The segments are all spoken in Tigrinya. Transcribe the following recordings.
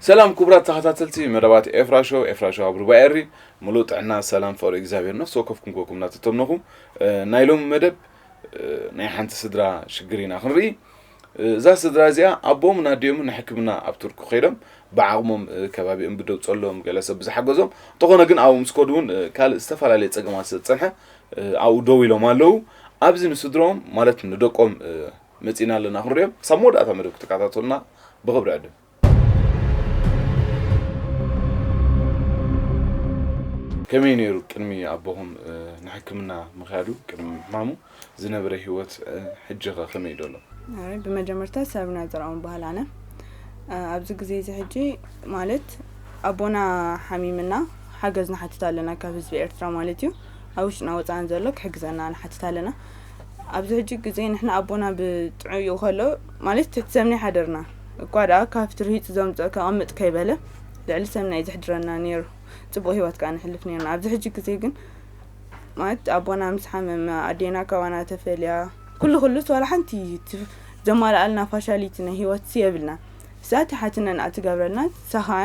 ሰላም ክቡራት ተኸታተልቲ መደባት ኤፍራ ሾው፣ ኤፍራ ሾው ኣብ ሩባ ኤሪ፣ ምሉእ ጥዕና፣ ሰላም፣ ፍቕሪ እግዚኣብሔር ነፍሲ ወከፍኩም ክወኩም እናተተምነኹ፣ እ፣ ናይ ሎሚ መደብ፣ እ፣ ናይ ሓንቲ ስድራ ሽግር ኢና ክንርኢ። እ፣ እዛ ስድራ እዚኣ ኣቦምን ኣዲኦምን ንሕክምና ኣብ ቱርኪ ከይዶም ብዓቕሞም፣ እ፣ ከባቢኦም ብደው ጸሎም ገለ ሰብ ብዝሓገዞም፣ እንተኾነ ግን ኣብኡ ምስ ከዱ እውን፣ እ፣ ካልእ ዝተፈላለየ ጸገማት ስለ ዝጸንሐ፣ እ፣ ኣብኡ ደው ኢሎም ኣለዉ። ኣብዚ ንስድሮም ማለት ንደቆም፣ እ፣ መጺና ኣለና ክንሪኦም። ክሳብ መወዳእታ መደብ ክትከታተሉና ብኽብሪ ዕድም። ከመይ ነይሩ ቅድሚ ኣቦኹም፣ እ፣ ንሕክምና ምኽያዱ፣ ቅድሚ ምሕማሙ ዝነበረ ህይወት፣ እ፣ ሕጂ ኸ ከመይ ደሎ? ኣይ፣ ብመጀመርታ ሰብና ዘርኦም በሃል ኣነ። እ፣ ኣብዚ ግዜ እዚ ሕጂ ማለት ኣቦና ሓሚምና ሓገዝ ንሓትት ኣለና ካብ ህዝቢ ኤርትራ ማለት እዩ። ኣብ ውሽጥና ወጻእን ዘሎ ክሕግዘና ንሓትት ኣለና። ኣብዚ ሕጂ ግዜ ንሕና ኣቦና ብጥዑዩ ከሎ ማለት ትሕቲ ሰምና ይሓደርና። እኳ ደኣ ካብቲ ርሂጽ ዘምጽኦ ከቐምጥ ከይበለ ልዕሊ ሰምና እዩ ዘሕድረና ነይሩ። ጽቡቕ ህይወት ከኣ ንሕልፍ ነይርና። ኣብዚ ሕጂ ግዜ ግን ማለት ኣቦና ምስ ሓመመ፣ ኣዴና ካባና ተፈልያ፣ ኩሉ ኩሉስ ዋላ ሓንቲ ት-፣ ዘማልኣልና ፋሻሊቲ ናይ ህይወትሲ የብልና። እሳ ትሓትነን ኣትገብረልና፣ ንሳ ኸኣ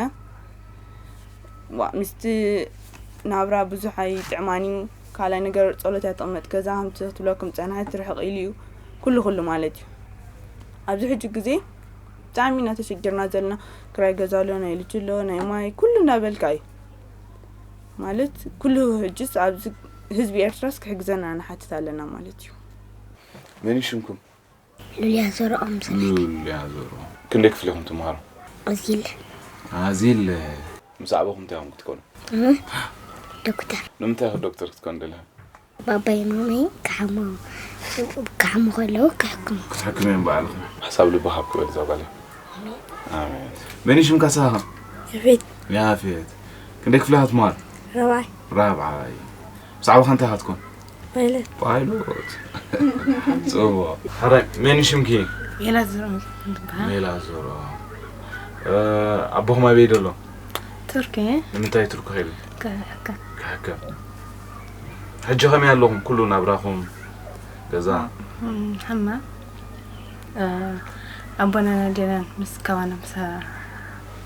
ዋ፣ ምስቲ ናብራ ብዙሕ ኣይጥዕማን እዩ። ካልኣይ ነገር ጸሎት እያ ትቕመጥ ገዛ፣ ከምቲ ክትብለኩም ጸንሐት ርሕቕ ኢሉ እዩ። ኩሉ ኩሉ ማለት እዩ። ኣብዚ ሕጂ ግዜ ብጣዕሚ ኢና ተሸጊርና ዘለና። ክራይ ገዛ ኣሎ፣ ናይ ልጅ ኣሎ፣ ናይ ማይ፣ ኩሉ እንዳበልካ እዩ። ማለት ኩሉ ሕጅስ ኣብዚ ህዝቢ ኤርትራስ ክሕግዘና ንሓትት ኣለና ማለት እዩ። መን እዩ ሽምኩም? ሉልያ ዘርኦም ዘመደ። ሉልያ ዘርኦም። ክንደይ ክፍሊ ኢኹም ትመሃሩ? ኣዚል። ኣዚል። ምስ ዓበኹም እንታይ ኢኹም ክትኮኑ? እህ፣ ዶክተር። ንምንታይ ኢኹ ዶክተር ክትኮን ደሊኻ? ባባይ ማማይ ክሓሙ፣ ክሓሙ ከለዉ ክሕክሙ። ክትሕክሙ እዮም በዓልኹም። ሓሳብ ልቢ ሃብ ክበል እዛ ጓለይ። ኣሜን። መን እዩ ሽምካ ስኻ? ያፌት። ያፌት። ክንደይ ክፍሊ ኢኻ ትመሃር? ራብዓይ። ራብዓይ። ምስ ዓበኻ እንታይ ኢኻ ትኮን? ፓይለት። ፓይሎት። ጽቡቕ። ሕራይ፣ መን እዩ ሽምኪ? ሜላ ዘርኦም ትበሃል። ሜላ ዘርኦም። እ፣ ኣቦኹም ኣበይ ደሎ? ቱርኪ። ንምንታይ ቱርኪ ከይዱ? ክሕከም። ክሕከም። ሕጂ ከመይ ኣለኹም? ኩሉ ናብራኹም፣ ገዛ? እም፣ ሕማም። እ፣ ኣቦናን ኣዴናን ምስ ካባና ምሳ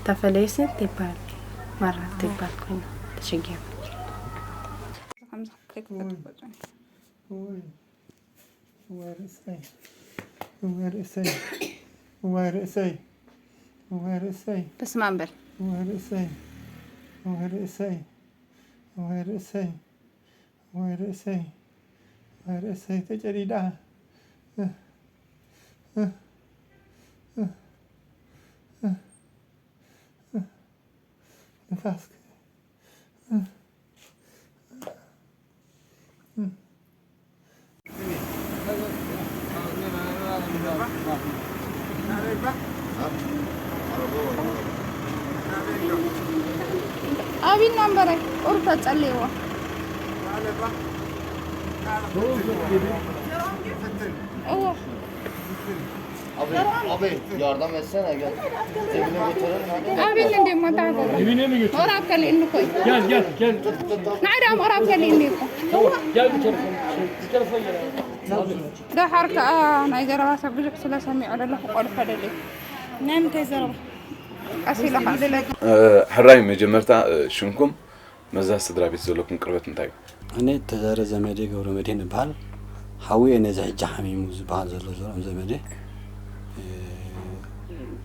ተፈለዩስ እንታይ ይበሃል? ማራ እንታይ ይበሃል ኮይኑ ተሸጊሩ። ከምዚ ክትፈጥሩ። እዋይ፣ እዋይ ርእሰይ፣ እዋይ ርእሰይ፣ እዋይ ርእሰይ፣ እዋይ ርእሰይ፣ በስመ ኣብ በል። እዋይ ርእሰይ፣ እዋይ ርእሰይ፣ እዋይ ርእሰይ፣ እዋይ ርእሰይ፣ እዋይ ርእሰይ ተጨዲዳ። እህ፣ እህ፣ እህ፣ እህ፣ እህ። ንፋስ። ኣቢና እምበረ ቁሩብ ተጸልይዎ። እዎ። Abi, abi yardım etsene gel. Cebine götürelim hadi. ኣቤል እንዴ ማታ Evine mi götür? ምዕራብ ከሊእኒ እኮ እዩ። Gel gel gel. ንዓይ ደኣ ምዕራብ ከሊእኒ እኮ። Gel bu tarafa. Bu tarafa gel. Abi. ደሓር ከኣ ናይ ዘረባ ሰብ ብዙሕ ስለ ሰሚዖ ዘለኹ ቆልሖ ደለይ። ናይ ምንታይ ዘረባ? ቀስ ኢለ ከኣ ደለይ። ሕራይ መጀመርታ ሽምኩም መዛ ስድራ ቤት ዘለኩም ቅርበት እንታይ እዩ? ኣነ ተዛረ ዘመዴ ገብረ መድህን እበሃል። ሓውየ ነዚ ሕጂ ሓሚሙ ዝበሃል ዘሎ ዘርኦም ዘመዴ፣ እ፣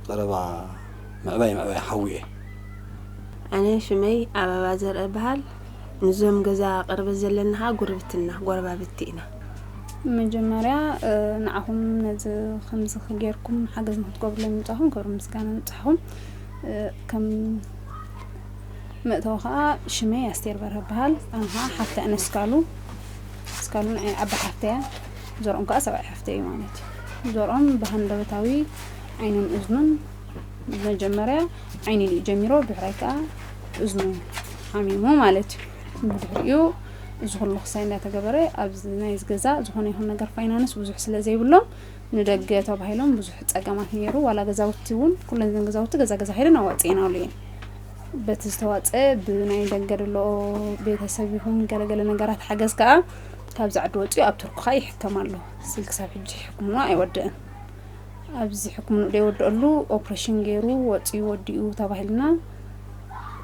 ቀረባ ምዕባይ ምዕባይ ሓውየ። ኣነ ሽመይ ኣበባ ዘርአ እበሃል። ንዞም ገዛ ቅርበት ዘለና ኸዓ ጉርብትና፣ ጎረባብቲ ኢና። መጀመርያ፣ እ፣ ንዓኹም ነዚ ከምዚ ጌርኩም ሓገዝ ንክትገብሩለይ ምምጻኹም ክብሪ ምስጋና ይብጻሕኹም። እ፣ ከም መእተዊ ኸዓ ሽመይ ኣስቴር በርሀ እበሃል። ኣነ ኸዓ ሓፍቲ ኣነ ስካሉ፣ ስካሉ ንዓይ ዓባይ ሓፍተይ እያ። ዘርኦም ከኣ ሰብኣይ ሓፍተይ እዩ ማለት እዩ። ዘርኦም ብሃንደበታዊ ዓይንን እዝኑን መጀመርያ ዓይኒ እዩ ጀሚሩ፣ ብድሕራይ ከኣ እዝኑ ሓሚሙ ማለት እዩ። ብድሕሪኡ እዚ ኩሉ ክሳይ እንዳተገበረ ኣብዚ ናይዚ ገዛ ዝኾነ ይኹን ነገር ፋይናንስ ብዙሕ ስለ ዘይብሎም ንደገ ተባሂሎም ብዙሕ ጸገማት ነይሩ። ዋላ ገዛውቲ እውን ኩለን እዘን ገዛውቲ ገዛ ገዛ ከይደን ኣዋጺኤናሉ እየን። በቲ ዝተዋጸ ብናይ ደገ ዘሎ ቤተሰብ ይኹን ገለገለ ነገራት ሓገዝ ከኣ ካብዚ ዓዲ ወጺኡ ኣብ ቱርኪ ከኣ ይሕከም ኣሎ። ስል ክሳብ ሕጂ ሕክምና ኣይወድእን። ኣብዚ ሕክምንኡ ዘይወድአሉ ኦፕሬሽን ገይሩ ወፂኡ ወዲኡ ተባሂልና፣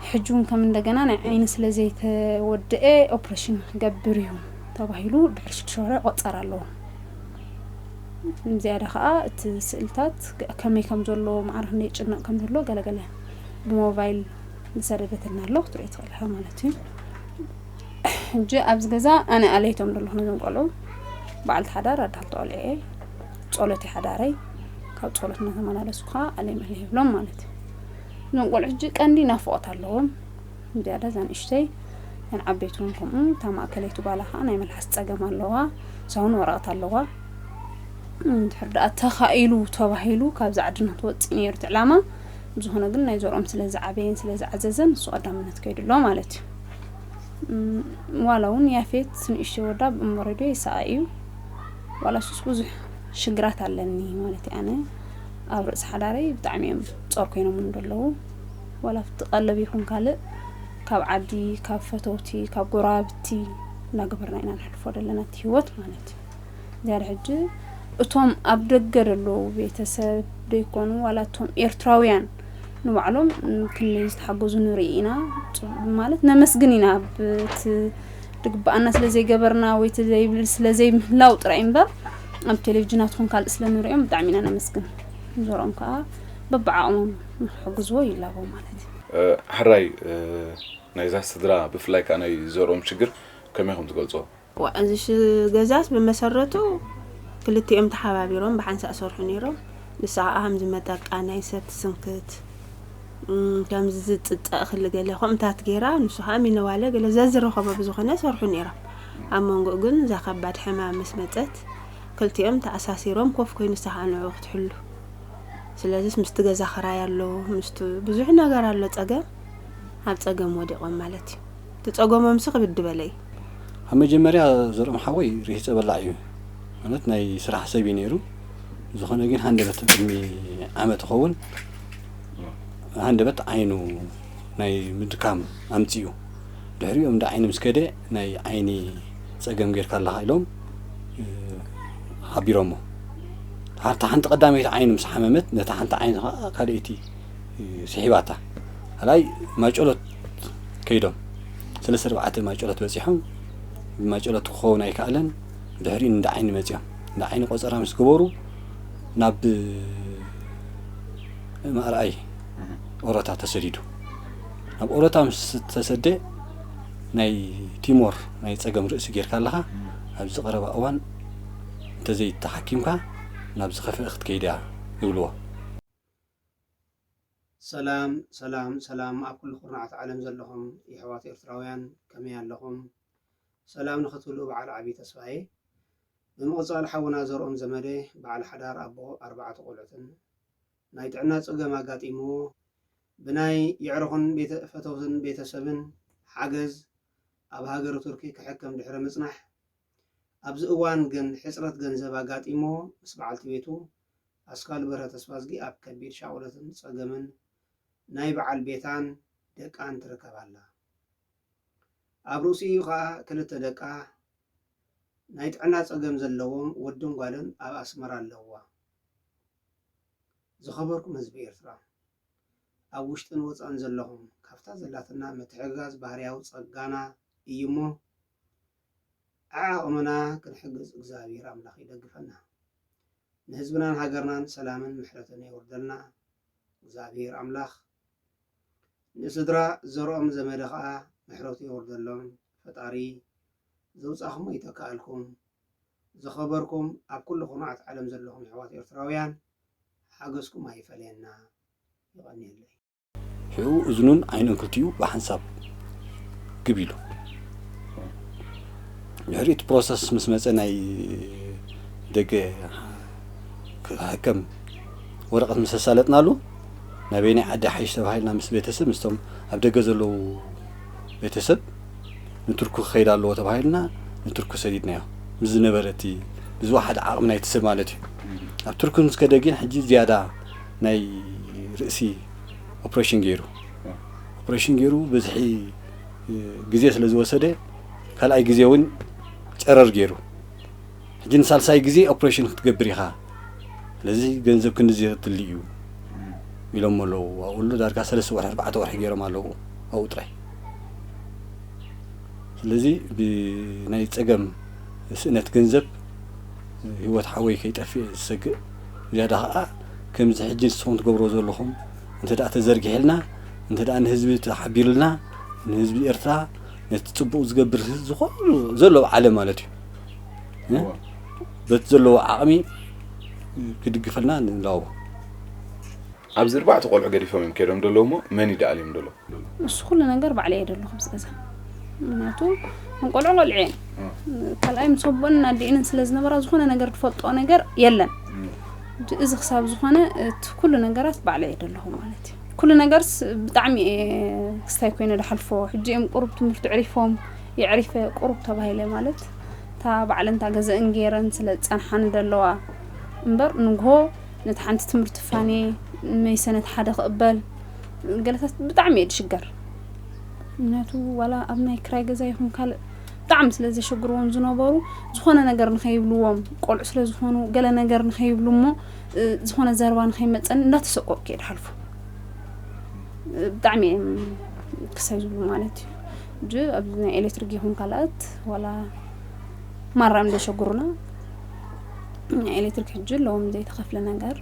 ሕጂ እውን ከም እንደገና ናይ ዓይኒ ስለ ዘይተወድአ ኦፕሬሽን ክገብር እዩ ተባሂሉ ድሕሪ ሽዱሽተ ወርሒ ቆፀር ኣለዎ። ዝያዳ ከዓ እቲ ስእልታት ከመይ ከም ዘሎ፣ ማዕረ ክንደይ ይጭነቕ ከም ዘሎ ገለገለ ብሞባይል ዝሰደደትና ኣሎ ክትሪኦ ትኽእል ኢኻ ማለት እዩ። ሕጂ ኣብዚ ገዛ ኣነ ኣለይቶም ዘለኹ ነዞም ቆልዑ። በዓልቲ ሓዳር ኣዳልቲ ቆልዑ እየ። ጸሎት ሓዳረይ ካብ ጸሎት እናተመላለሱ ከዓ ኣለይ መለይ ይብሎም ማለት እዩ። እዞም ቆልዑ ሕጂ ቀንዲ ናፍቖት ኣለዎም። ዝያዳ እዛ ንእሽተይ፣ እተን ዓበይቲ እውን ከምኡ። እታ ማእከለይቲ ጓላ ከዓ ናይ መልሓስ ጸገም ኣለዋ። እሳ እውን ወረቐት ኣለዋ። እንድሕር ደኣ ተኻኢሉ ተባሂሉ ካብዛ ዓድና ትወፅእ ነይሩ እቲ ዕላማ። ብዝኾነ ግን ናይ ዘርኦም ስለ ዝዓበየን ስለ ዝዓዘዘን እሱ ቀዳምነት ከይዱ ኣሎ ማለት እዩ። እም፣ ዋላ እውን ያፌት ንእሽተይ ወዳ ብእምሮ ዶ ይሰኣ እዩ። ዋላ ሱስ ብዙሕ ሽግራት ኣለኒ ማለት እዩ። ኣነ ኣብ ርእሲ ሓዳረይ ብጣዕሚ እዮም ጾር ኮይኖም ዘለዉ። ዋላ ኣብቲ ቀለብ ይኹን ካልእ ካብ ዓዲ፣ ካብ ፈተውቲ፣ ካብ ጎረባብቲ እናገበርና ኢና ነሕልፎ ዘለና እቲ ህይወት ማለት እዩ። ዝያዳ ሕጂ እቶም ኣብ ደገ ዘለዉ ቤተሰብ ደይኮኑ ዋላ እቶም ኤርትራውያን ንባዕሎም ክንደይ ዝተሓገዙ ንርኢ ኢና። ጽ-፣ ማለት ነመስግን ኢና። ኣብቲ ድግበኣና ስለ ዘይገበርና ወይ እቲ ዘይብል ስለ ዘይምህላው ጥራይ እምበር ኣብ ቴሌቪዥናት ኹን ካልእ ስለ ንሪኦም ብጣዕሚ ኢና ነመስግን። ዘርኦም ከዓ በብዓቕሞም ንክሕግዝዎ ይላቦ ማለት እዩ። እ፣ ሕራይ፣ እ፣ ናይዛ ስድራ ብፍላይ ከዓ ናይ ዘርኦም ሽግር ከመይ ኢኹም ትገልጾ? ዋ፣ እዚ ሽ-፣ ገዛስ ብመሰረቱ ክልቲኦም ተሓባቢሮም ብሓንሳእ ሰርሑ ነይሮም። ንሳ ከዓ ከምዚ መጠቃናይ ሰብ ትስንክት፣ እም፣ ከምዚ ዝጽጠእ ክሊ ገለ ከምኡታት ገይራ፣ ንሱ ከዓ ሚነዋለ ገለ ዘዝረኸቦ ብዝኾነ ሰርሑ ነይሮም። ኣብ መንጎ ግን እዛ ከባድ ሕማም ምስ መጸት ክልቲኦም ተኣሳሲሮም ኮፍ ኮይኑ ንሳ ከዓ ንዕኡ ክትሕሉ። ስለዚስ ምስቲ ገዛ ክራይ ኣሎ፣ ምስቲ ብዙሕ ነገር ኣሎ ጸገም፣ ኣብ ጸገም ወዲቖም ማለት እዩ። እቲ ጸገሞምሲ ክብድ በለ እዩ። ኣብ መጀመርያ ዘርኦም ሓወይ ርሂጸ በላዕ እዩ። ማለት ናይ ስራሕ ሰብ እዩ ነይሩ። ዝኾነ ግን ሃንደበት ቅድሚ ዓመት ይኸውን ሃንደበት ዓይኑ ናይ ምድካም ኣምጺኡ። ድሕሪኡ እንዳ ዓይኒ ምስ ከደ ናይ ዓይኒ ጸገም ጌርካ ኣለኻ ኢሎም፣ እ፣ ሓቢሮሞ። ሓንቲ፣ ሓንቲ ቀዳመይቲ ዓይኑ ምስ ሓመመት ነታ ሓንቲ ዓይኒ ኸዓ ካልኣይቲ፣ እ፣ ስሒባታ። ካልኣይ ማጨሎት ከይዶም። ሰለስተ ኣርባዕተ ማጨሎት በጺሖም። ብማጨሎት ክኸውን ኣይከኣለን። ድሕሪኡ እንዳ ዓይኒ መጺኦም። እንዳ ዓይኒ ቆጸራ ምስ ገበሩ ናብ ኤም ኣር ኣይ ኦሮታ ተሰዲዱ። ናብ ኦሮታ ምስ ተሰደ ናይ ቲሞር ናይ ጸገም ርእሲ ጌርካ ኣለኻ። ኣብዚ ቀረባ እዋን እንተዘይተሓኪምካ ናብ ዝኸፍአ ክትከይድ እያ ይብልዎ። ሰላም፣ ሰላም፣ ሰላም ኣብ ኩሉ ኩርናዓት ዓለም ዘለኹም የሕዋት ኤርትራውያን ከመይ ኣለኹም? ሰላም ንኽትብሉ በዓል ዓቢ ተስፋ እየ። ብምቕጻል ሓውና ዘርኦም ዘመደ በዓል ሓዳር ኣቦ ኣርባዕተ ቆልዑትን ናይ ጥዕና ጸገም ኣጋጢምዎ ብናይ የዕሩኽን ቤተ-፣ ፈተውትን ቤተሰብን ሓገዝ ኣብ ሃገረ ቱርኪ ክሕከም ድሕሪ ምጽናሕ ኣብዚ እዋን ግን ሕጽረት ገንዘብ ኣጋጢምዎ ምስ በዓልቲ ቤቱ ኣስካል በርሀ ተስፋዝጊ ኣብ ከቢድ ሻቕሎትን ጸገምን ናይ በዓል ቤታን ደቃን ትርከብ ኣላ። ኣብ ርእሲኡ ኸኣ ክልተ ደቃ ናይ ጥዕና ጸገም ዘለዎም ወድን ጓልን ኣብ ኣስመራ ኣለውዋ። ዝኸበርኩም ህዝቢ ኤርትራ፣ ኣብ ውሽጥን ወጻእን ዘለኹም፣ ካብታ ዘላትና ምትሕግጋዝ ባህርያዊ ጸጋና እዩ እሞ፣ ዓዓቕምና ክንሕግዝ እግዚኣብሔር ኣምላኽ ይደግፈና። ንህዝብናን ሃገርናን ሰላምን ምሕረትን የውርደልና እግዚኣብሔር ኣምላኽ። ንስድራ ዘርኦም ዘመደ ኸኣ ምሕረቱ የውርደሎም። ፈጣሪ ዘውጻእኹሞ ይተክኣልኩም። ዝኸበርኩም ኣብ ኩሉ ኩርናዓት ዓለም ዘለኹም ኣሕዋት ኤርትራውያን፣ ሓገዝኩም ኣይፈለየና። የቐንየለይ። ሽዑ እዝኑን ዓይኑን ክልቲኡ ብሓንሳብ ግብ ኢሉ። ድሕሪ እቲ ፕሮሰስ ምስ መጸ ናይ ደገ ክሕከም ወረቐት ምስ ኣሳለጥናሉ፣ ናበየናይ ዓዲ ሓይሽ ተባሂልና ምስ ቤተሰብ፣ ምስቶም ኣብ ደገ ዘለዉ ቤተሰብ ንቱርኪ ክኸይድ ኣለዎ ተባሂልና ንቱርኪ ሰዲድናዮ። ምስ ዝነበረ እቲ ብዝወሓደ ዓቕሚ ናይቲ ሰብ ማለት እዩ። ኣብ ቱርኪ ምስ ከደ ግን ሕጂ ዝያዳ ናይ ርእሲ ኦፕሬሽን ገይሩ። ኦፕሬሽን ገይሩ ብዝሒ ግዜ ስለ ዝወሰደ ካልኣይ ግዜ እውን ጨረር ገይሩ። ሕጂ ንሳልሳይ ግዜ ኦፕሬሽን ክትገብር ኢኻ። ስለዚ ገንዘብ ክንድዚ ክትል እዩ ኢሎም ኣለዉ። ኣብኡ ዳርጋ ሰለስተ ወርሒ ኣርባዕተ ወርሒ ገይሮም ኣለዉ ኣብኡ ጥራይ። ስለዚ ብናይ ጸገም ስእነት ገንዘብ ህይወት ሓወይ ከይጠፍእ ዝሰግእ። ዝያዳ ኸዓ ከምዚ ሕጂ ንስኹም ትገብሮ ዘለኹም እንተ ደኣ ተዘርጊሕልና፣ እንተ ደኣ ንህዝቢ ተሓቢርልና፣ ንህዝቢ ኤርትራ ነቲ ጽቡቕ ዝገብር ዝኾኑ ዘሎ ኣብ ዓለም ማለት እዩ። እ? እዋ። በቲ ዘለዎ ዓቕሚ ክድግፈልና ንላቦ። ኣብዚ ኣርባዕተ ቆልዑ ገዲፎም እዮም ከይዶም ዘለዉ እሞ መን እዩ ደኣ ኣልዮም ዘሎ? እሱ ኩሉ ነገር ባዕለይ እየ ዘለኹ ኣብዚ ገዛ። ምክንያቱ ንቆልዑ ቆልዑ እየን። እ። ካልኣይ ምስ ኣቦን ኣዲኤንን ስለ ዝነበራ ዝኾነ ነገር ትፈልጦ ነገር የለን። እ። እዚ ክሳብ ዝኾነ እቲ ኩሉ ነገራት ባዕለይ እየ ዘለኹ ማለት እዩ። ኩሉ ነገርስ ብጣዕሚ እየ ክስታይ ኮይነ ድሓልፎ። ሕጂ እዮም ቁሩብ ትምህርቲ ዕሪፎም፣ የዕሪፈ ቁሩብ ተባሂለ ማለት እታ ባዕለን እታ ገዘእን ገይረን ስለ ዝጸንሓኒ ዘለዋ እምበር ንግሆ ነቲ ሓንቲ ትምህርቲ ፋኔ መይሰነት ሓደ ክቕበል ገለታት ብጣዕሚ እየ ድሽገር። ምክንያቱ ዋላ ኣብ ናይ ክራይ ገዛ ይኹን ካልእ ብጣዕሚ ስለ ዘሸግርዎም ዝነበሩ፣ ዝኾነ ነገር ንኸይብልዎም፣ ቆልዑ ስለ ዝኾኑ ገለ ነገር ንኸይብሉ እሞ፣ እ፣ ዝኾነ ዘረባ ንኸይመጸኒ እንዳተሰቆቅኩ እየ ድሓልፎ። እ፣ ብጣዕሚ እዮም ክሳይ ዝብሉ ማለት እዩ። ሕጂ ኣብዚ ናይ ኤሌክትሪክ ይኹን ካልኣት ዋላ ማራ እዮም ዘሸግሩና። ናይ ኤሌክትሪክ ሕጂ ኣለዎም ዘይተኸፍለ ነገር፣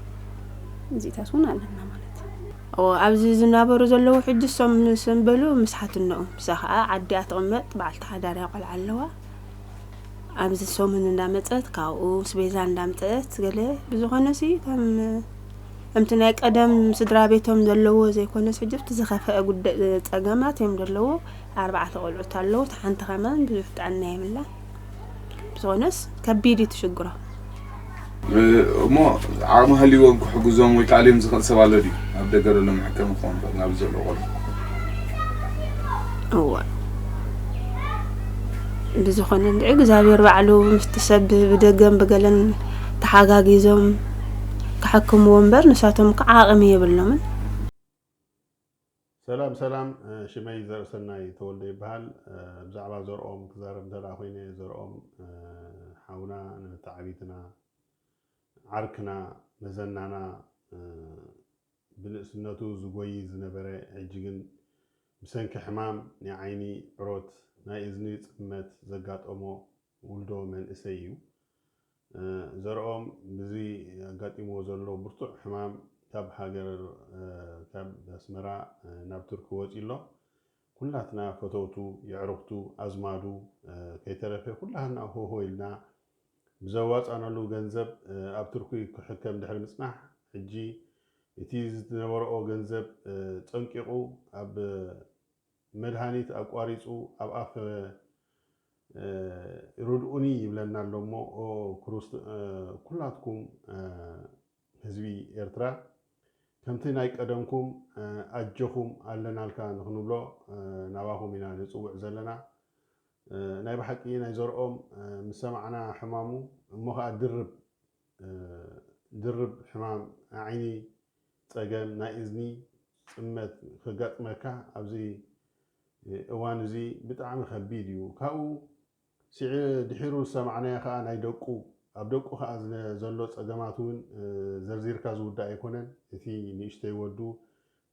እዚታት እውን ኣለና ማለት እዩ። ኦ፣ ኣብዚ ዝናበሩ ዘለዉ ሕጂ እሶም ምስ እንበሉ ምስሓት እንኦም። እሳ ኸዓ ዓዲኣ ትቕመጥ፣ በዓልቲ ሓዳርያ ቆልዓ ኣለዋ። ኣብዚ ሰሙን እንዳመጸት ካብኡ ስቤዛ እንዳምጸት ገለ ብዝኾነ ሲ ከም፣ ከምቲ ናይ ቀደም ስድራ ቤቶም ዘለዎ ዘይኮነስ ሕጂ እቲ ዝኸፈአ ጉዳይ ጸገማት እዮም ዘለዎ። ኣርባዕተ ቆልዑት ኣለዉ። እታ ሓንቲ ከማን ብዙሕ ጥዕና የብላን። ብዝኾነስ ከቢድ እዩ ትሽግሮ። እ፣ እሞ ዓቕሚ ሃልይዎም ክሕግዞም ወይ ከኣልዮም ዝኽእል ሰብ ኣሎ ድዩ? ኣብ ደገ ዘሎ መሕከሚ ክኸውን ይኽእል፣ ናብ ዘሎ ቆልዑ። እወ። ብዝኾነ እንድዒ እግዚኣብሔር ባዕሉ ምስቲ ሰብ ብደገን ብገለን ተሓጋጊዞም ክሕክምዎ እምበር ንሳቶም ከዓ ዓቕሚ የብሎምን። ሰላም፣ ሰላም፣ እ፣ ሽመይ ዘርእሰናይ ተወልደ ይበሃል። እ፣ ብዛዕባ ዘርኦም ክዛረብ እንተ ደኣ ኮይነ፣ ዘርኦም፣ እ፣ ሓውና፣ ንመተዓቢትና፣ ዓርክና፣ መዘናና፣ እ፣ ብንእስነቱ ዝጎዪ ዝነበረ፣ ሕጂ ግን ብሰንኪ ሕማም ናይ ዓይኒ ዕሮት፣ ናይ እዝኒ ጽልመት ዘጋጠሞ ውልዶ መንእሰይ እዩ። እ፣ ዘርኦም ብዚ ኣጋጢምዎ ዘሎ ብርቱዕ ሕማም ካብ ሃገር፣ እ፣ ካብ ኣስመራ፣ እ፣ ናብ ቱርኪ ወጺኡ ኣሎ። ኩላትና ፈተውቱ፣ የዕሩኽቱ፣ ኣዝማዱ፣ እ፣ ከይተረፈ ኩላህና ሆሆ ኢልና ብዘዋጻእናሉ ገንዘብ፣ እ፣ ኣብ ቱርኪ ክሕከም ድሕሪ ምጽናሕ፣ ሕጂ እቲ ዝነበረኦ ገንዘብ፣ እ፣ ጸንቂቑ ኣብ መድሃኒት ኣቋሪጹ ኣብ ኣፍ፣ እ፣ ርድኡኒ ይብለና ኣሎ እሞ፣ ኦ ክርስት-፣ እ፣ ኩላትኩም፣ እ፣ ህዝቢ ኤርትራ ከምቲ ናይ ቀደምኩም፣ እ፣ ኣጆኹም ኣለናልካ ንኽንብሎ፣ እ፣ ናባኹም ኢና ንጽውዕ ዘለና። እ፣ ናይ ብሓቂ ናይ ዘርኦም፣ እ፣ ምስ ሰማዕና ሕማሙ እሞ ኸኣ ድርብ፣ እ፣ ድርብ ሕማም ዓይኒ ጸገም ናይ እዝኒ ጽመት ከጋጥመካ ኣብዚ እዋን እዚ ብጣዕሚ ከቢድ እዩ። ካብኡ ስዒ-፣ ድሒሩ ዝሰማዕናዮ ከኣ ናይ ደቁ፣ ኣብ ደቁ ከኣ ዝነ-፣ ዘሎ ጸገማት እውን፣ እ፣ ዘርዚርካ ዝውዳእ ኣይኮነን። እቲ ንእሽተይ ወዱ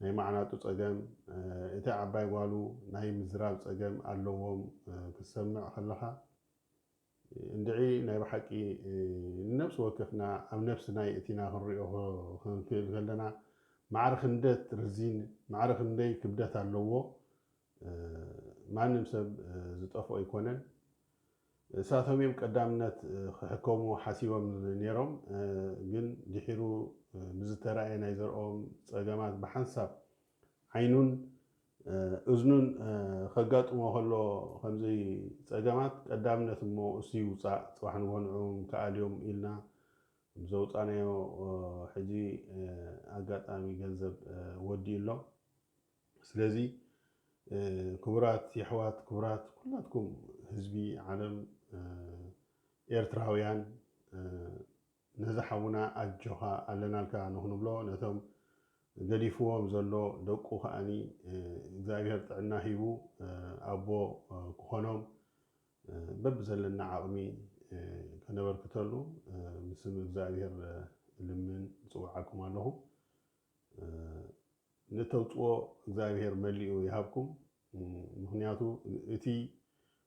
ናይ ማዕናጡ ጸገም፣ እ፣ እቲ ዓባይ ጓሉ ናይ ምዝራብ ጸገም ኣለዎም፣ እ፣ ክትሰምዕ ከለኻ። እንድዒ ናይ ብሓቂ፣ እ፣ ንነብሲ ወከፍና ኣብ ነብስና የእቲና ክንሪኦ ኸ-፣ ክንክእል ከለና፣ ማዕረ ክንደት ርዚን፣ ማዕረ ክንደይ ክብደት ኣለዎ፣ እ፣ ማንም ሰብ፣ እ፣ ዝጠፍኦ ኣይኮነን። እሳቶም እዮም ቀዳምነት፣ እ፣ ክሕከሙ ሓሲቦም ነይሮም፣ እ፣ ግን ድሒሩ፣ እ፣ ብዝተራእየ ናይ ዘርኦም ጸገማት ብሓንሳብ ዓይኑን፣ እ፣ እዝኑን፣ እ፣ ከጋጥሞ ከሎ ከምዚ ጸገማት ቀዳምነት እሞ እሱ ይውጻእ፣ ጽባሕ ንግሆ ንዕኡ ከኣልዮም ኢልና ዘውጻናዮ፣ እ፣ ሕጂ፣ እ፣ ኣጋጣሚ ገንዘብ፣ እ፣ ወዲኡ ኣሎ። ስለዚ፣ እ፣ ክቡራት የሕዋት፣ ክቡራት ኩላትኩም ህዝቢ ዓለም፣ እ፣ ኤርትራውያን፣ እ፣ ነዚ ሓውና ኣጆኻ ኣለናልካ ንኽንብሎ፣ ነቶም ገዲፍዎም ዘሎ ደቁ ከኣኒ፣ እ፣ እግዚኣብሔር ጥዕና ሂቡ፣ እ፣ ኣቦ፣ እ፣ ክኾኖም፣ እ፣ በብዘለና ዓቕሚ፣ እ፣ ከነበርክተሉ፣ እ፣ ብስም እግዚኣብሔር፣ እ፣ ልምን እጽውዓኩም ኣለኹ። እ፣ ንተውጽኦ እግዚኣብሔር መሊኡ ይሃብኩም። እ፣ ምኽንያቱ እቲ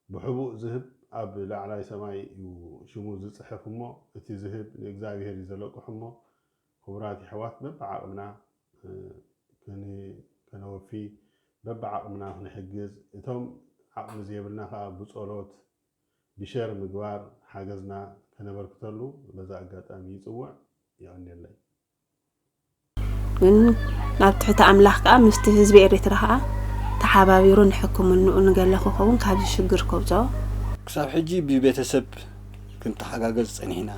ብሕቡእ ዝህብ ኣብ ላዕላይ ሰማይ እዩ ሽሙ ዝጽሕፍ እሞ፣ እቲ ዝህብ ንእግዚኣብሔር እዩ ዘለቅሑ እሞ፣ ክቡራት የሕዋት በብዓቕምና፣ እ፣ ከን-፣ ከነወፊ፣ በብዓቕምና ክንሕግዝ፣ እቶም ዓቕሚ ዘይብልና ከኣ ብጸሎት፣ ብሸር ምግባር ሓገዝና ከነበርክተሉ በዛ ኣጋጣሚ ይጽውዕ። የቐንየለይ። ግን ኣብ ትሕቲ ኣምላኽ ከኣ ምስቲ ህዝቢ ኤሪትራ ከኣ ተሓባቢሩ ንሕክምንኡ ንገለ ክኸውን ካብዚ ሽግር ከውጽኦ። ክሳብ ሕጂ ብቤተሰብ ክንተሓጋገዝ ጸኒሕና።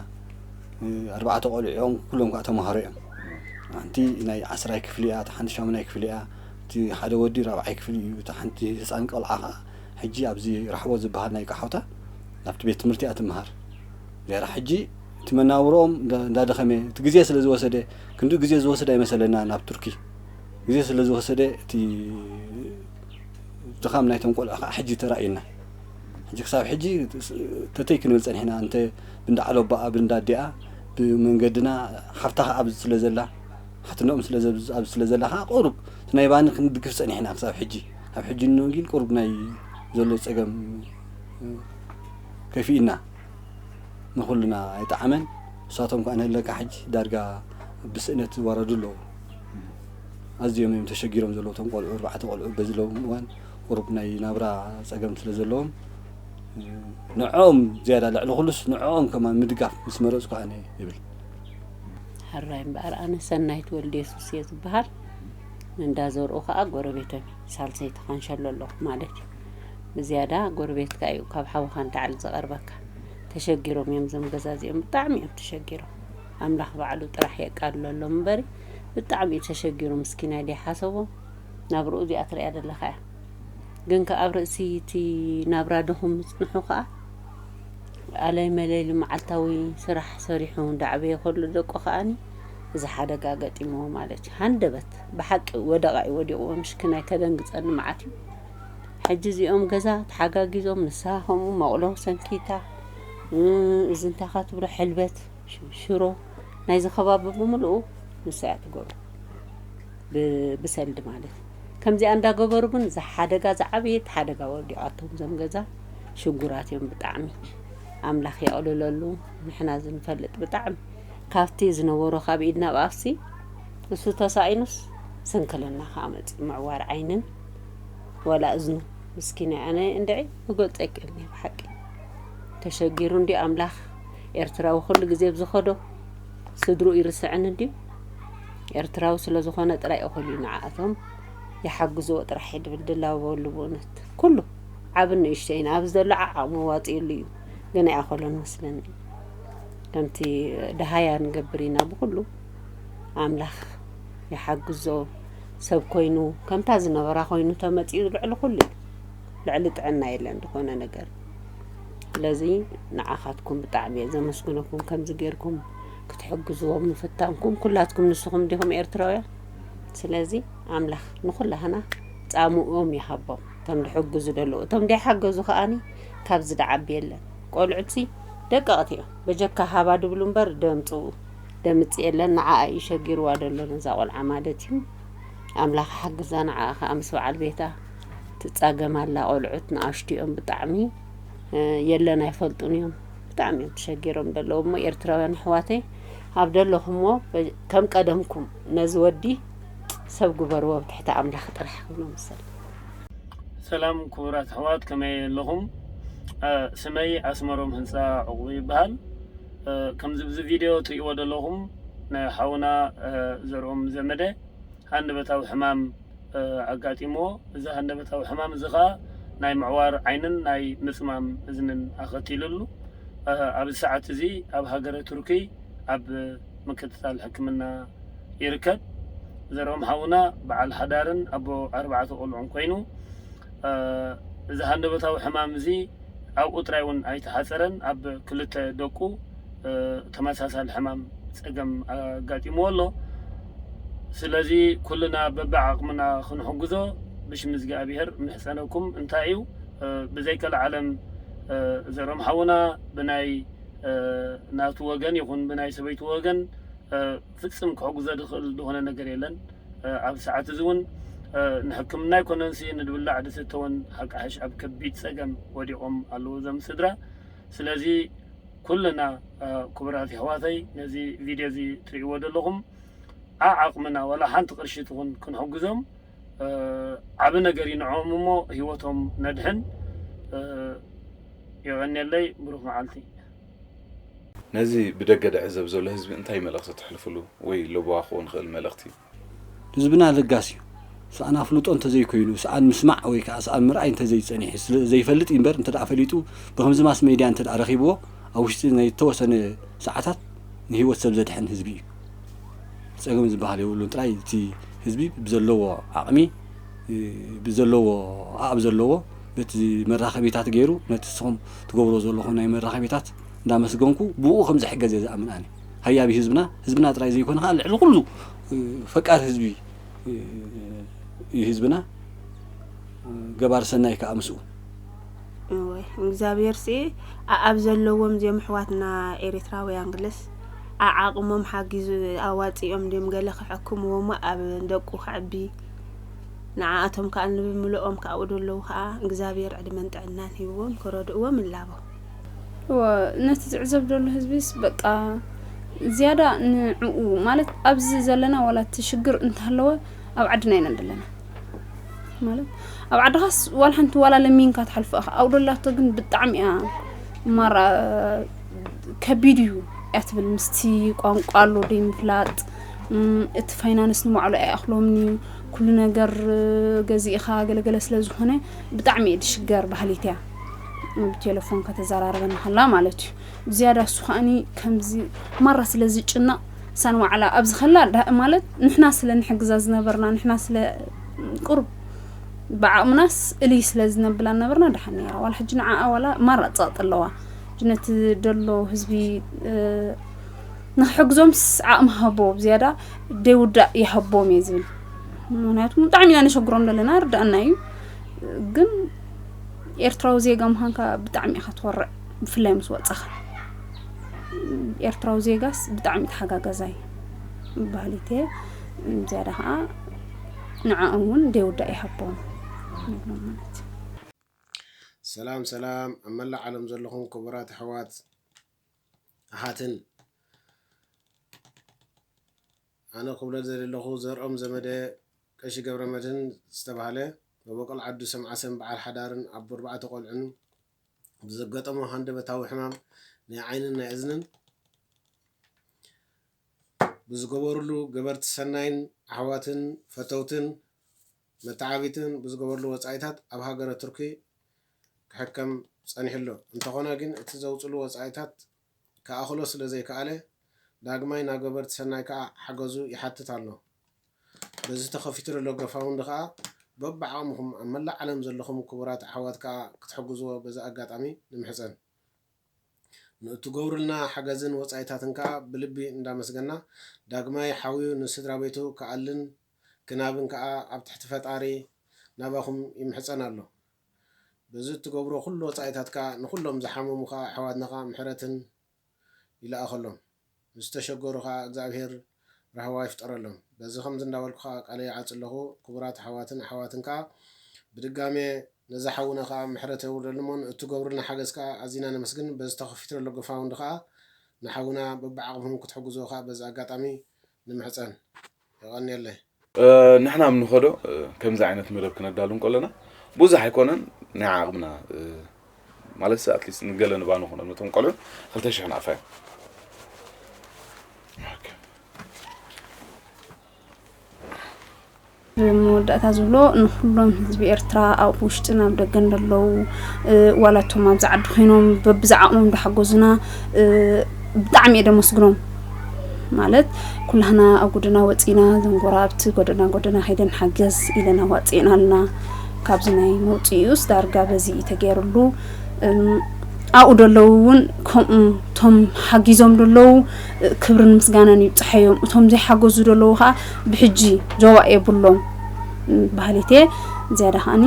ኣርባዕተ ቆልዑ እዮም፣ ኩሎም ከዓ ተምሃሮ እዮም። ሓንቲ ናይ ዓስራይ ክፍሊ እያ፣ እታ ሓንቲ ሻሙናይ ክፍሊ እያ። እቲ ሓደ ወዲ ራብዓይ ክፍሊ እዩ። እታ ሓንቲ ህፃን ቆልዓ ከዓ ሕጂ ኣብዚ ራሕቦ ዝበሃል ናይ ቃሓውታ ናብቲ ቤት ትምህርቲ እያ ትምሃር። ዚያዳ ሕጂ እቲ መናብሮኦም እንዳ- እንዳደኸመ፣ እቲ ግዜ ስለ ዝወሰደ፣ ክንዲ ግዜ ዝወሰደ ኣይመሰለና ናብ ቱርኪ። ግዜ ስለ ዝወሰደ እቲ ድኻም ናይቶም ቆልዑ ከዓ ሕጂ ተራእዩና። ሕጂ ክሳብ ሕጂ ተተይ ክንብል ፀኒሕና፣ እንተ ብንዳ ዓሎባኣ ብንዳ ኣዲኣ ብመንገድና ሓፍታ ከዓ ኣብዚ ስለ ዘላ፣ ሓትነኦም ስለ ዘብ- ኣብዚ ስለ ዘላ ከዓ ቁሩብ እቲ ናይ ባኒ ክንድግፍ ፀኒሕና ክሳብ ሕጂ። ኣብ ሕጂ እኖ ግን ቁሩብ ናይ ዘሎ ፀገም ከፊእና ንኹልና ኣይጠዓመን። ንሳቶም ከዓ ንህለካ ሕጂ ዳርጋ ብስእነት ዝዋረዱ ኣለዉ። ኣዝዮም እዮም ተሸጊሮም ዘለዉ እቶም ቆልዑ፣ ኣርባዕተ ቆልዑ በዚ ሎም እዋን ቁሩብ ናይ ናብራ ፀገም ስለ ዘለዎም ንዕኦም ዝያዳ ልዕሊ ኩሉስ ንዕኦም ከማን ምድጋፍ ምስ መረፅኩ ኣነ ይብል። ሕራይ እምበኣር ኣነ ሰናይት ወልደ የሱስ እየ ዝበሃል። ንእንዳ ዘርኡ ከዓ ጎረቤቶም እዩ። ሳልሰይቲ ካንሸሎ ኣለኹ ማለት እዩ። ብዝያዳ ጎረቤትካ እዩ ካብ ሓውኻ ንታዕሊ ዝቐርበካ። ተሸጊሮም እዮም እዞም ገዛ እዚኦም፣ ብጣዕሚ እዮም ተሸጊሮም። ኣምላኽ ባዕሉ ጥራሕ የቃልለሎም እምበሪ ብጣዕሚ እዩ ተሸጊሩ ምስኪናይ ደይሓሰቦ። ናብርኡ እዚኣ ትሪኣ ዘለኻ እያ። ግን ከኣ ኣብ ርእሲ እቲ ናብራ ድኹም ምጽንሑ ከኣ ኣለይ መለይሉ መዓልታዊ ስራሕ ሰሪሑ እንዳዕበየ ከሎ ደቁ ከኣኒ እዚ ሓደጋ ገጢምዎ ማለት እዩ። ሃንደበት ብሓቂ ወደቓ እዩ ወዲቑዎ፣ ምሽክናይ ከደንግጸኒ መዓት እዩ። ሕጂ እዚኦም ገዛ ተሓጋጊዞም ንስኻ ከምኡ መቑሎ ሰንኪታ እዚ እንታይ ኢኻ ትብሎ ሕልበት ሽሮ ናይዚ ከባቢ ብምልኡ ንሳ እያ ትገብሮ። ብሰልዲ ማለት ከምዚኣ እንዳገበሩ ግን እዚ ሓደጋ ዝዓበየት ሓደጋ ወዲቓቶም ዘም ገዛ ሽጉራት እዮም ብጣዕሚ ኣምላኽ የቕልለሉ። ንሕና ዝንፈልጥ ብጣዕሚ ካብቲ ዝነበሮ ካብ ኢድና ብኣፍሲ እሱ ተሳኢኑስ ስንክልና ከዓ መፅኡ ምዕዋር ዓይንን ወላ እዝኑ ምስኪና ኣነ እንድዒ ክገልፀ ይክእል ብሓቂ ተሸጊሩ እንዲ ኣምላኽ ኤርትራዊ ኩሉ ግዜ ብዝኸዶ ስድሩ ይርስዕን እንድዩ ኤርትራዊ ስለ ዝኾነ ጥራይ እኹል እዩ ንዓኣቶም ይሓግዝዎ ጥራሕ እዩ ድብል ድላበወሉ ብእውነት ኩሉ ዓብን ንእሽተይን ኣብዚ ዘሎ ዓዓቕሙ ዋፅእሉ እዩ ግን ኣይኣኸሎን መስለኒ ከምቲ ደሃያ ንገብር ኢና ብኩሉ ኣምላኽ ይሓግዞ ሰብ ኮይኑ ከምታ ዝነበራ ኮይኑ ተመፂኡ ልዕሊ ኩሉ እዩ ልዕሊ ጥዕና የለን ዝኾነ ነገር ስለዚ ንዓኻትኩም ብጣዕሚ እየ ዘመስግነኩም ከምዚ ጌርኩም ክትሕግዝዎም ምፍታንኩም ኩላትኩም ንስኹም ዲኹም ኤርትራውያን ስለዚ ኣምላኽ ንኹላህና ጻምኦም ይሃቦም እቶም ድሕግዙ ደለዉ እቶም ደይሓገዙ ከኣኒ ካብዚ ደዓቢ የለን ቆልዑትሲ ደቀቕቲ እዮም በጀካ ሃባ ድብሉ እምበር ደምፅኡ ደምፂ የለን ንዓኣ እዩ ሸጊርዋ ደሎ ነዛ ቆልዓ ማለት እዩ ኣምላኽ ሓግዛ ንዓኣ ከዓ ምስ በዓል ቤታ ትፃገም ኣላ ቆልዑት ንኣሽቱ እዮም ብጣዕሚ የለን ኣይፈልጡን እዮም ብጣዕሚ እዮም ተሸጊሮም ደለዉ እሞ ኤርትራውያን ኣሕዋተይ ኣብ ደለኹምዎ ከም ቀደምኩም ነዚ ወዲ ሰብ ግበርዎ ብትሕቲ ኣምላኽ ጥራሕ ክብሎ ምሰል ሰላም ክቡራት ኣሕዋት ከመይ ኣለኹም ስመይ ኣስመሮም ህንፃ ዕቑቡ ይበሃል ከምዚ ብዚ ቪድዮ ትሪእዎ ዘለኹም ናይ ሓውና ዘርኦም ዘመደ ሃንደበታዊ ሕማም ኣጋጢምዎ። እዚ ሃንደበታዊ ሕማም እዚ ኸኣ ናይ ምዕዋር ዓይንን ናይ ምጽማም እዝንን ኣኸቲሉሉ። ኣብዚ ሰዓት እዚ ኣብ ሃገረ ቱርኪ ኣብ ምክትታል ሕክምና ይርከብ። ዘርኦም ሓውና በዓል ሓዳርን ኣቦ ኣርባዕተ ቆልዑን ኮይኑ እዚ ሃንደበታዊ ሕማም እዚ ኣብኡ ጥራይ እውን ኣይተሓፀረን ኣብ ክልተ ደቁ ተመሳሳሊ ሕማም ፀገም ኣጋጢምዎ ኣሎ ስለዚ ኩልና በብዓቕምና ክንሕግዞ ብሽም እግዚኣብሔር ምሕፀነኩም እንታይ እዩ ብዘይከልዓለም ዘሮም ሓውና ብናይ ናቱ ወገን ይኹን ብናይ ሰበይቱ ወገን ፍጽም ክሕግዞ ዝኽእል ዝኾነ ነገር የለን። ኣብ ሰዓት እዚ እውን ንሕክምና ኣይኮነንሲ ንድብላዕ ድስተ እውን ሓቃሕሽ ኣብ ከቢድ ጸገም ወዲቖም ኣለዉ እዞም ስድራ። ስለዚ ኩልና ክቡራት የሕዋተይ ነዚ ቪድዮ እዚ ትርእይዎ ዘለኹም ዓዓቕምና ዋላ ሓንቲ ቅርሺ ትኹን ክንሕግዞም ዓቢ ነገር እዩ ንዕኦም እሞ ህይወቶም ነድሕን። የቐንየለይ። ብሩኽ መዓልቲ። ነዚ ብደገ ድዕዘብ ዘሎ ህዝቢ እንታይ መልእኽቲ ተሕልፍሉ ወይ ለበዋ ክኸውን ዝኽእል መልእኽቲ? ህዝብና ለጋስ እዩ። ሰኣን ኣፍልጦ እንተዘይኮይኑ፣ ሰኣን ምስማዕ ወይ ከዓ ሰኣን ምርኣይ እንተዘይጸኒሑ፣ ስለ ዘይፈልጥ እዩ እምበር፣ እንተ ደኣ ፈሊጡ፣ ብኸምዚ ማስ ሜድያ እንተ ደኣ ረኺብዎ፣ ኣብ ውሽጢ ናይ ዝተወሰነ ሰዓታት ንህይወት ሰብ ዘድሕን ህዝቢ እዩ። ጸገም ዝበሃል የብሉን። ጥራይ እቲ ህዝቢ ብዘለዎ ዓቕሚ፣ ብዘለዎ፣ ኣኣብ ዘለዎ፣ በቲ መራኸቢታት ገይሩ፣ ነቲ ንስኹም ትገብሮ ዘለኹም ናይ መራኸቢታት እንዳመስገንኩ ብኡ ከም ዝሕገዝ እየ ዝኣምን ኣነ። ሃያቢ ህዝብና፣ ህዝብና ጥራይ ዘይኮነ ከዓ ልዕሊ ኩሉ ፈቃር ህዝቢ እዩ ህዝብና፣ ገባር ሰናይ ከዓ ምስኡ። እወ እግዚኣብሔር ሲ ኣኣብ ዘለዎም እዚኦም ኣሕዋትና ኤሪትራውያን ግለስ ኣዓቕሞም ሓጊዙ ኣዋጺኦም ድዮም ገለ ክሕክምዎ እሞ ኣብ ደቁ ከዕቢ ንዓኣቶም ከኣ ንብምልኦም ከኣ ኣብኡ ደለዉ ከኣ እግዚኣብሔር ዕድመን ጥዕናን ሂብዎም ክረድእዎም እላቦ። እወ ነቲ ዝዕዘብ ዘሎ ህዝቢስ በቃ ዝያዳ ንዕኡ ማለት ኣብዚ ዘለና ዋላ እቲ ሽግር እንተሃለወ ኣብ ዓድና ኢና ዘለና ማለት ኣብ ዓድኻስ ዋላ ሓንቲ ዋላ ለሚንካ ትሓልፎ ኢኻ ኣብኡ ደላቶ ግን ብጣዕሚ እያ ማራ ከቢድ እዩ እያ ትብል ምስቲ ቋንቋ ኣሎ ደይ ምፍላጥ እቲ ፋይናንስ ንባዕሉ ኣይኣኽሎምን እዩ ኩሉ ነገር ገዚእኻ ገለገለ ስለ ዝኾነ ብጣዕሚ እየ ድሽገር ባህሊት እያ ብቴሌፎን ከተዘራርበኒ ከላ ማለት እዩ ብዝያዳ እሱ ከኣኒ ከምዚ ማራ ስለ ዝጭነቕ ሳን ዋዕላ ኣብዚ ከላ ማለት ንሕና ስለ ንሕግዛ ዝነበርና ንሕና ስለ ቁርብ ብዓቕምናስ እልይ ስለ ዝነብላ ነበርና ደሓን ነይራ ዋላ ሕጂ ንዓኣ ዋላ ማራ ጸቕጢ ኣለዋ ሕጂ ነቲ ደሎ ህዝቢ ንክሕግዞምስ ዓቕሚ ሃቦ ብዝያዳ ደይውዳእ ይሃቦም እየ ዝብል ምክንያቱ ብጣዕሚ ኢና ነሸግሮም ዘለና ርዳእና እዩ ግን ኤርትራዊ ዜጋ ምዃንካ ብጣዕሚ ኢኻ ትኮርዕ ብፍላይ ምስ ወጻኻ ኤርትራዊ ዜጋስ ብጣዕሚ ተሓጋጋዛይ ባህሊት እየ ዝያዳ ከዓ ንዕኦም እውን ደይውዳእ ይሃቦም ንብሎም ማለት እዩ ሰላም ሰላም ኣብ መላእ ዓለም ዘለኹም ክቡራት ኣሕዋት ኣሓትን ኣነ ክብሎ ዝደሊ ኣለኹ ዘርኦም ዘመደ ቀሺ ገብረመድህን ዝተባህለ መበቆል ዓዱ ሰምዓሰን በዓል ሓዳርን ኣቦ ኣርባዕተ ቆልዑን ብዘጋጠሞ ሃንደበታዊ ሕማም ናይ ዓይንን ናይ እዝንን ብዝገበሩሉ ገበርቲ ሰናይን ኣሕዋትን ፈተውትን መተዓቢትን ብዝገበሩሉ ወፃኢታት ኣብ ሃገረ ቱርኪ ክሕከም ፀኒሑ ኣሎ። እንተኾነ ግን እቲ ዘውፅሉ ወፃኢታት ክኣኽሎ ስለዘይከኣለ ዳግማይ ናብ ገበርቲ ሰናይ ከዓ ሓገዙ ይሓትት ኣሎ። በዚ ተኸፊቱ ዘሎ ገፋውንዲ ከዓ በብዓቕምኹም ኣብ መላእ ዓለም ዘለኹም ክቡራት ኣሕዋት ከዓ ክትሕግዝዎ በዚ ኣጋጣሚ ንምሕፀን። ንእትገብሩልና ሓገዝን ወፃኢታትን ከዓ ብልቢ እንዳመስገና ዳግማይ ሓውዩ ንስድራ ቤቱ ክኣልን ክናብን ከዓ ኣብ ትሕቲ ፈጣሪ ናባኹም ይምሕፀን ኣሎ። በዚ እትገብሮ ኩሉ ወፃኢታት ከዓ ንኩሎም ዝሓመሙ ከዓ ኣሕዋትና ከዓ ምሕረትን ይልኣኸሎም። ንዝተሸገሩ ከዓ እግዚኣብሔር ራህዋ ይፍጠረሎም። በዚ ከምዚ እንዳበልኩ ከዓ ቃለይ ይዓጽ ኣለኹ። ክቡራት ኣሕዋትን ኣሕዋትን ከዓ ብድጋሜ ነዚ ሓውና ከዓ ምሕረት የውርደሉ እሞ ንእትገብሩልና ሓገዝ ከዓ ኣዚና ነመስግን። በዚ ተኸፊቱ ዘሎ ጎፋውንዲ ከዓ ንሓውና በብዓቕምኹም ክትሕግዝዎ ከዓ በዚ ኣጋጣሚ ንምሕጸን። የቐንየለይ። ንሕና ኣብ ንኸዶ ከምዚ ዓይነት መደብ ክነዳሉ እንከለና ብዙሕ ኣይኮነን ናይ ዓቕምና ማለት ኣትሊስት ንገለ ንባኖ ኾነ ነቶም ቆልዑ ክልተ ሽሕ ንኣፋዮም መወዳእታ ዝብሎ ንኩሎም ህዝቢ ኤርትራ ኣብ ውሽጥን ኣብ ደገን ዘለዉ ዋላ እቶም ኣብዚ ዓዲ ኮይኖም በብዝዓቕሞም ዝሓገዙና ብጣዕሚ እየ ደመስግኖም ማለት ኩላህና ኣብ ጎደና ወፂና ዘንጎራብቲ ጎደና ጎደና ከይደን ሓገዝ ኢለን ኣዋፂእናልና ካብዚ ናይ መውፅኢኡስ ዳርጋ በዚ እዩ ተገይሩሉ ኣብኡ ዘለዉ እውን ከምኡ እቶም ሓጊዞም ዘለዉ ክብርን ምስጋናን ይብፅሐዮም እቶም ዘይሓገዙ ዘለዉ ከዓ ብሕጂ ዞባ የብሎም ባህሊት እየ ዝያዳ ከዓኒ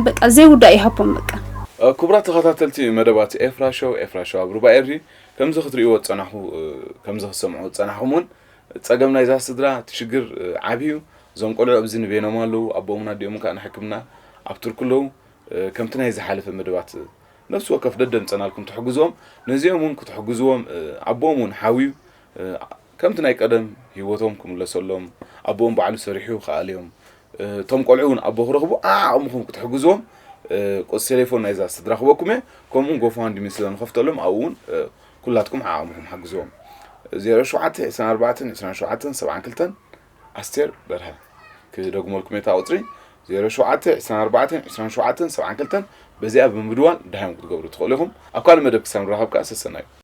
በቃ ዘይውዳእ ይሃቦም በቃ ክቡራት ተኸታተልቲ መደባት ኤፍራ ሾው፣ ኤፍራ ሾው ኣብ ሩባ ኤሪ፣ ከምዚ ክትርእይዎ ዝጸናኹ፣ ከምዚ ክትሰምዑ ዝጸናኹም እውን፣ ጸገም ናይዛ ስድራ፣ እቲ ሽግር ዓብዩ። እዞም ቆልዑ ኣብዚ ንቤኖም ኣለዉ፣ ኣቦኦምን ኣዲኦምን ከኣ ንሕክምና ኣብ ቱርኪ ኣለዉ። ከምቲ ናይ ዝሓለፈ መደባት ነፍሲ ወከፍ ደደምጸናልኩም ትሕግዝዎም፣ ነዚኦም እውን ክትሕግዝዎም፣ ኣቦኦም እውን ሓውዩ፣ ከምቲ ናይ ቀደም ህይወቶም ክምለሰሎም፣ ኣቦኦም ባዕሉ ሰሪሑ ክኣልዮም፣ እቶም ቆልዑ እውን ኣቦ ክረኽቡ ዓቕምኹም ክትሕግዝዎም፣ ቁጽሪ ቴሌፎን ናይዛ ስድራ ክበኩም እየ። ከምኡ እውን ጎፋንድሚ ስለ ንኸፍተሎም ኣብኡ እውን ኩላትኩም ዓቕምኹም ሓግዝዎም። ዜሮ ሸውዓተ ዕስራን ኣርባዕተን ዕስራን ሸውዓተን ሰብዓን ክልተን ኣስቴር በርሀ። ክደግመልኩም እየ እታ ቁጽሪ፣ ዜሮ ሸውዓተ ዕስራን ኣርባዕተን ዕስራን ሸውዓተን ሰብዓን ክልተን። በዚኣ ብምድዋል ደሃዮም ክትገብሩ ትኽእሉ ኢኹም። ኣብ ካልእ መደብ ክሳብ ንራኸብ ከኣ ሰሰናዩ።